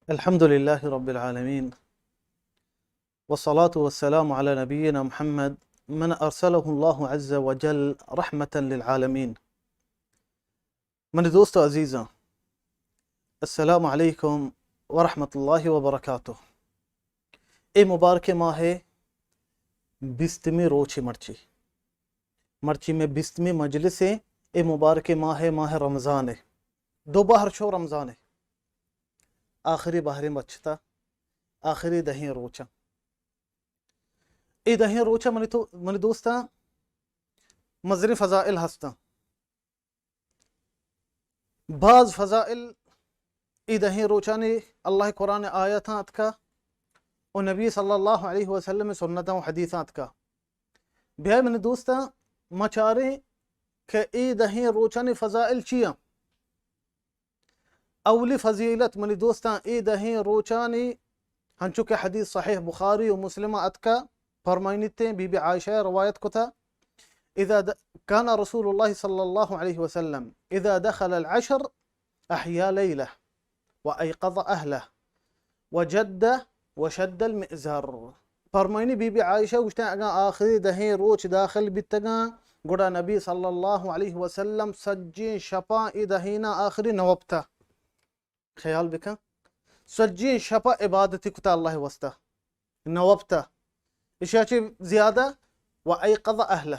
الحمد لله رب العالمين، والصلاة والسلام على نبينا محمد من أرسله الله عز وجل رحمة للعالمين. منی دوست و عزیزاں، السلام علیکم ورحمۃ اللہ وبرکاتہ. اے مبارک ماہ بیستمی روچ مرچی، مرچی میں بیستمی مجلس اے مبارک ماہ، ماہ رمضان اے. دو بہر چو رمضان اے، آخری بہریں بچتا، آخری دہیں روچاں. اے دہیں روچاں منی تو، منی دوستاں، مزنیں فضائل ہستاں. باز فضائل اے دہیں روچانی اللہ قرآن آیتاں اتکا و نبی صلی اللہ علیہ وسلم سنتاں و حدیثاں اتکا. بیا منی دوستاں، ما چاریں کہ اے دہیں روچانی فضائل چیاں؟ اولی فضیلت منی دوستاں، اے دہیں روچانی، ہنچو کہ حدیث صحیح بخاری و مسلم اتکا، فرمائنیتیں، بی بی عائشہ روایت کتا، اذا د-، كان رسول الله صلى الله عليه وسلم إذا دخل العشر أحيا ليله وأيقظ أهله وجد وشد المئزر. فرمائنی بی بی عائشہ گوشتیں، اگاں آخری دہیں روچ داخل بیتگاں، گڑا نبی صلی اللہ علیہ وسلم سجیں شپاں اے دہینا آخری نوپتا. خیال بکن، سجیں شپا عبادتی کتا اللہ واسطہ، نوپتا. اشیا چی زیادہ، و ایقظ اہلہ،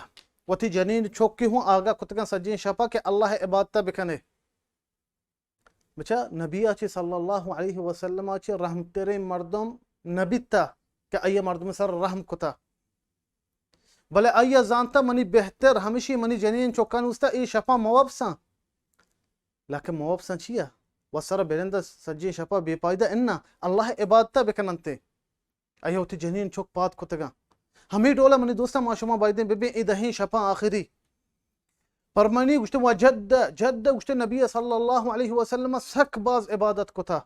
وتی جنین چوکی ہوں آگاہ کتگاں سجیں شپا کہ اللہ عبادتا بکنے. بچا نبی آ چی صلی اللہ علیہ وسلم آ چی رحمترین مردم نبیتا کہ آئی مردم سر رحم کتا، بلے آئی زانتا منی بہتر ہمشی منی جنین چوکان اوستا اے شپا موپساں. لیکن موپساں چیا؟ و سر بلند سجیں شپا بے پائدہ انا، اللہ عبادتا بکننتے. آئی وتی جنین چک پاد کتگاں. ہمے ڈولا منی دوستاں، ما شما بایدیں ببیں اے دہیں شپاں آخری. پرمانی گوشتے، و جد، جد گوشتے نبی صلی اللہ علیہ وسلم سک باز عبادت کتا.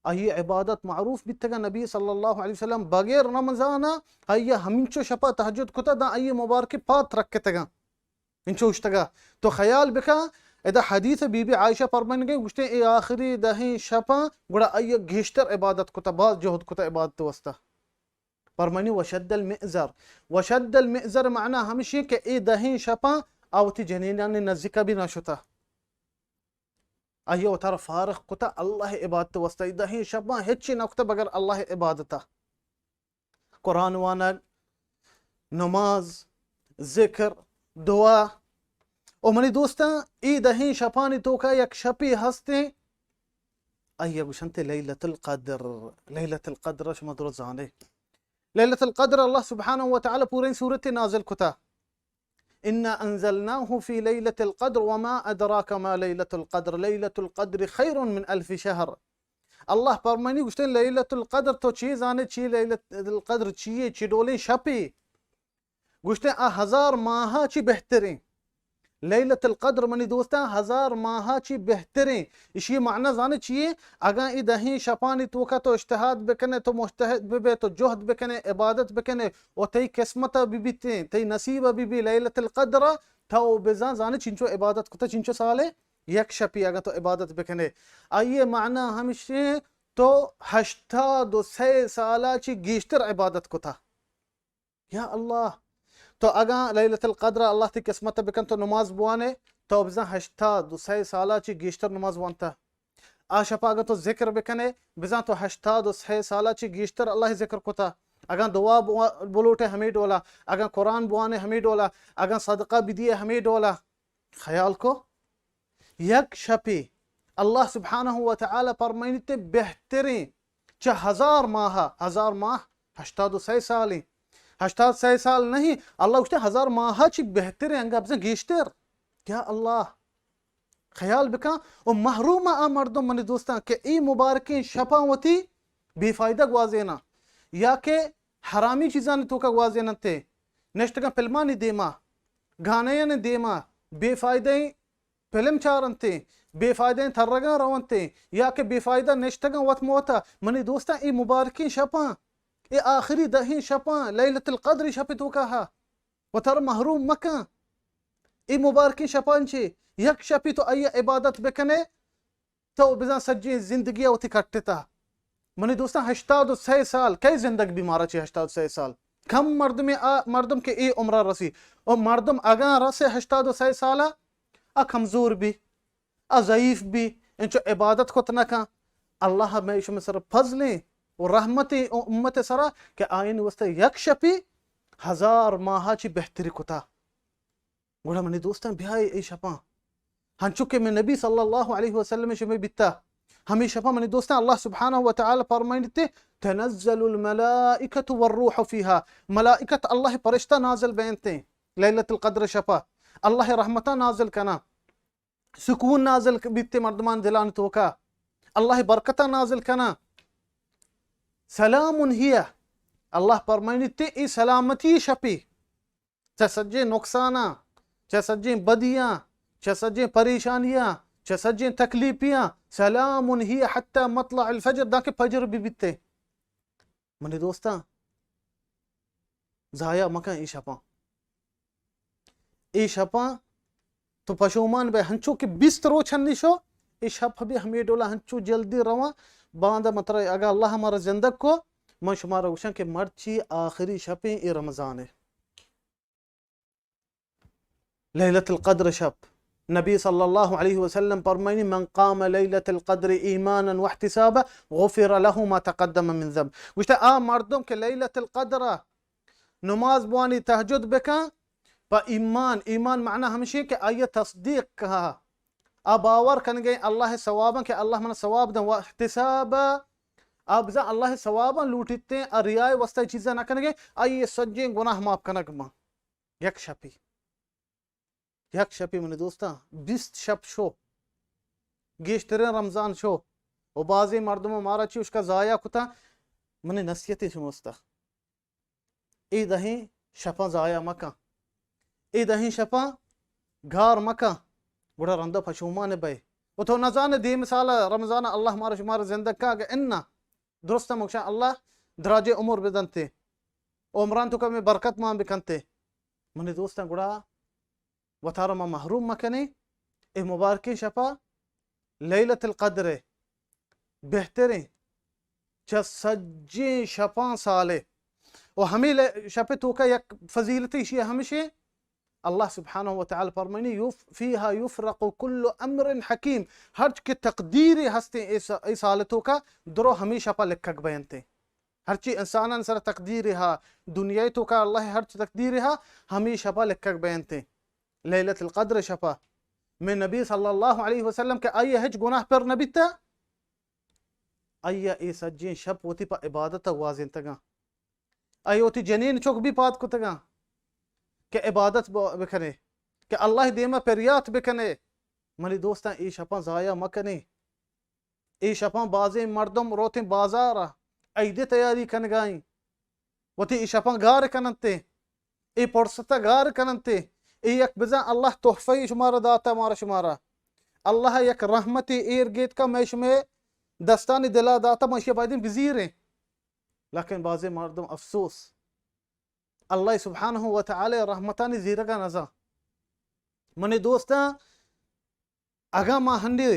آئی عبادت معروف بیتگا، نبی صلی اللہ علیہ وسلم بغیر رمضان آئی ہمینچو شپا تہجد کتا، داں آئی مبارک پاد رکتگاں. انچو اشتگا. تو خیال بکن، ادا حدیث بی بی عائشہ پرمائنگے، گوشتے اے آخری دہیں شپاں گڑا آئی گیشتر عبادت کتا، باز جہد کتا عبادت واسطہ. پرمانی وشد المئزر. وشد المئزر معنی ہمشی کہ اے دہیں شپاں آ وتی جنینانی نزیکا بھی نہ شتا. آئی وتارا فارغ کتا اللہ عبادت واسطہ. اے دہیں شپاں ہچی نہ کتا بغیر اللہ عبادتا. قرآن وانگ، نماز، ذکر، دعا. او منی دوستاں، اے دہیں شپانی توکا یک شپی ہستیں، آئی گوشنتے لیلۃ القدر. لیلۃ القدر شما درست زانے. لیلۃ القدر اللہ سبحانہ و تعالی پوریں سورت نازل کتا. انا انزلناه في ليلة القدر وما ادراك ما ليلة القدر، ليلة القدر خير من الف شهر. اللہ پرمانی گوشتے، لیلۃ القدر تو چی زانے، چی لیلۃ القدر چیے، چی ڈولیں شپی؟ گوشتے آ ہزار ماہا چی بہتریں. لیلۃ القدر منی دوستاں ہزار ماہا چی بہتریں. اشی معنی زانے چیے؟ اگاں اے دہیں شپانی توکا تو اجتہاد بکنے، تو مجتہد ببے، تو جہد بکنے، عبادت بکنے، و تئی قسمت ببیتیں، تئی نصیب ببی لیلۃ القدر، تو بزاں زانے چنچو عبادت کتا، چنچو سالے یک شپی اگاں تو عبادت بکنے. آئی معنی ہمشیں تو ہشتاد و سئے سالا چی گیشتر عبادت کتا. یا اللہ، تو اگاں لیلۃ القدر اللہ تئی قسمت بکن تو نماز بوانے، تو بزاں ہشتاد و سئے سالا چی گیشتر نماز وانتا. آ شپا اگاں تو ذکر بکنے، بزاں تو ہشتاد و سئے سالا چی گیشتر اللہ ذکر کتا. اگاں دعا بوا-، بلوٹے ہمے ڈولا، اگاں قرآن بوانے ہمے ڈولا، اگاں صدقہ بدیے ہمے ڈولا. خیال کو، یک شپے اللہ سبحانہ و تعالی پرمائنیتے بہتریں چہ ہزار ماہ، ہزار ماہ ہشتاد و سئے سالیں. ہشتاد سئے سال نہیں، اللہ گوشتے ہزار ماہ چی بہتریں، انگا بزن گیشتر. یا اللہ، خیال بکن. و محروم آ مردم منی دوستاں کہ ای مبارکیں شپاں وتی بے فائدہ گوازیناں، یا کہ حرامی چیزانی توکا گوازیننتے، نشتگاں فلمانی دیما، گانیانی دیما، بے فائدہ فلم چارنتے، بے فائدہ ترگاں رونتے، یا کہ بے فائدہ نشتگاں وت موتا. منی دوستاں، اے مبارکیں شپاں، اے آخری دہیں شپاں، لیلۃ القدر شپ توکا ہا، وتر محروم مکن. اے مبارکیں شپاں چے یک شپی تو آئی عبادت بکنے، تو بزاں سجیں زندگی وتی کٹتا. منی دوستاں، ہشتاد و سئے سال، کئے زندگ بی مارا چی ہشتاد و سئے سال؟ کم مردمے آ مردم کہ اے عمرا رسی۔ او مردم اگاں رسے ہشتاد و سئے سالا، آ کمزور بی، آ ضعیف بی، انچو عبادت کت نہ کن۔ اللہ مئے شمئے سر فضلیں و رحمتیں امت سرا کہ آئین واسطہ یک شپی ہزار ماہا چی بہتری کتا۔ گڑا منی دوستاں، بیائے اے شپاں، ہنچو کہ میں نبی صلی اللہ علیہ وسلم شمئے بیتا، ہمیں شپاں منی دوستاں، اللہ سبحانہ و تعالی فرمائنتے، تنزل الملائکۃ والروح فیہا، ملائکت اللہ پرشتہ نازل بینتے لیلۃ القدر شپا، اللہ رحمتہ نازل کنا، سکون نازل بیتے مردمان دلان توکا، اللہ برکتہ نازل کنا۔ سلام ہی، اللہ فرمائنتے، اے سلامتی شپی۔ چہ سجیں نقصاناں، چہ سجیں بدیاں، چہ سجیں پریشانیاں، چہ سجیں تکلیفیاں، سلام ہی حتی مطلع الفجر، دانکہ فجر بی بیتے۔ منی دوستاں، ضائع مکن اے شپاں۔ اے شپاں تو پشومان بے، ہنچو کہ بیست روچ ہنی شو، اے شپ بھی ہمیں ڈولا ہنچو جلدی رواں۔ باندا متر اگا اللہ ہمارا زندگ کو، من شمارا گوشاں کہ مرچی آخری شپیں اے رمضان ہے۔ لیلۃ القدر شپ۔ نبی صلی اللہ علیہ وسلم فرمائنی، من قام لیلۃ القدر ایمانا واحتسابا غفر له ما تقدم من ذنب۔ گوشتہ، آ مردم کہ لیلۃ القدر نماز بوانی، تہجد بکن، پہ ایمان، ایمان معنی ہمشی کہ آئی تصدیق کہا، آ باور کنگے اللہ ثواباں کہ اللہ من ثواب دن، واحتسابا، آ بزاں اللہ ثواباں لوٹیتے، آ ریائے واسطہ چیزاں نہ کنگے، آئی سجیں گناہ معاف کنگ ما۔ یک شپی، یک شپی منی دوستاں، بیست شپ شو، گیشتریں رمضان شو، و بازیں مردم مارا چی اشکا ضائع کتا۔ منی نصیحت شموستا، اے دہیں شپاں ضائع مکن، اے دہیں شپاں گار مکن، گڑا رندا پشومان بئے۔ و تو نزانے دیم سال رمضان اللہ مارا شمارا زندگ کا کہ انا۔ درست مکشان اللہ دراجے عمر بدنتے، عمران تو کمی برکت مان بکنتے۔ منی دوستاں، گڑا وتارا ما محروم مکنیں۔ اے مبارکیں شپا لیلۃ القدر بہتریں چہ سجیں شپاں سالے۔ و ہمیں لے-، شپ توکا یک فضیلت ایشی ہمشے، اللہ سبحانہ و تعالی فرمائنی، یف-، فیہا یفرق کل امر حکیم، ہرچ کہ تقدیر ہستیں اے س-، اے سال توکا درو ہمیں شپا لکھگ بینتے۔ ہرچی انسانان سر تقدیر ہا، دنیا توکا اللہ ہرچ تقدیر ہا، ہمیں شپا لکھگ بینتے۔ لیلۃ القدر شپا۔ میں نبی صلی اللہ علیہ وسلم کہ آئی ہچ گناہ پر نبیتا، آئی اے سجیں شپ وتی پہ عبادت گوازینتگاں۔ آئی وتی جنین چک بھی پاد کتگاں کہ عبادت ب-، بکنے، کہ اللہ دیما پریات بکنے۔ منی دوستاں، اے شپاں ضائع مکنے۔ اے شپاں بازیں مردم روتیں بازار ء عید ء تیاری کنگائیں، وتی اے شپاں گار کننتے، اے پرست ء گار کننتے۔ اے یک بزاں اللہ تحفہ ای شمارا داتا، مارا شمارا اللہ یک رحمتے ایر گیتکا، مئے شمئے دستانی دلا داتا، ما اشیا بایدیں بزیریں۔ لیکن بازیں مردم افسوس، اللہ سبحانہ و تعالی رحمتانی زیرگا نزاں۔ منی دوستاں، اگاں ما ہنڈے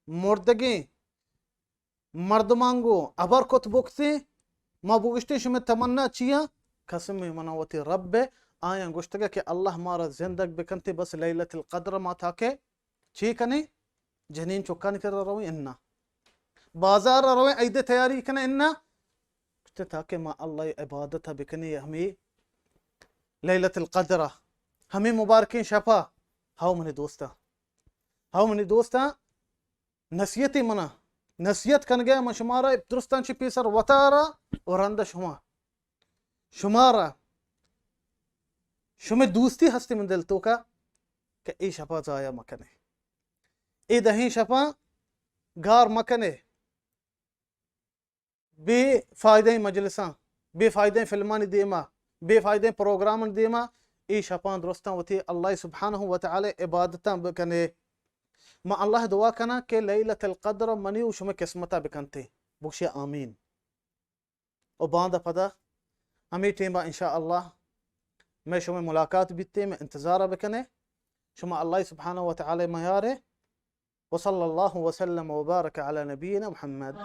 مردگیں مردماں گوں ہبر کت بکتیں، ما بگشتیں شمئے تمنا چیا؟ قسم منا وتی رب ء، آیاں گشتگ کہ اللہ مارا زندگ بکنتے، بس لیلۃ القدر ما تاکہ چی کنیں؟ جنین چکانی کرا رویں انا، بازار ء رویں عید ء تیاری کنیں انا، گشتے تاکہ ما اللہ ء عبادت ء بکنیں ہمیں لیلۃ القدر ء، ہمیں مبارکیں شپ ء۔ ہاو منی دوستاں، ہاو منی دوستاں، نصیحتے منا، نصیحت کنگے من شمارا درستاں چی پیسر وتارا و رند شما، شمارا شمئے دوستی ہستی من دل توکا کہ اے شپا ضائع مکنے، اے دہیں شپاں گار مکنے۔ بے فائدہ مجلساں، بے فائدہ فلمانی دیما، بے فائدہ پروگرامانی دیما، اے شپاں درستاں وتی اللہ سبحانہ و تعالی عبادتاں بکنے۔ ما اللہ دعا کناں کہ لیلۃ القدر منی و شمئے قسمتا بکنتے۔ بگشے آمین۔ و باندا پدا ہمے ٹیما انشاءاللہ مئے شمئے ملاقات بیتے، مئے انتظارا بکنے۔ شما اللہ سبحانہ و تعالی میارے۔ وصلی اللہ وسلم وبارک علی نبینا محمد۔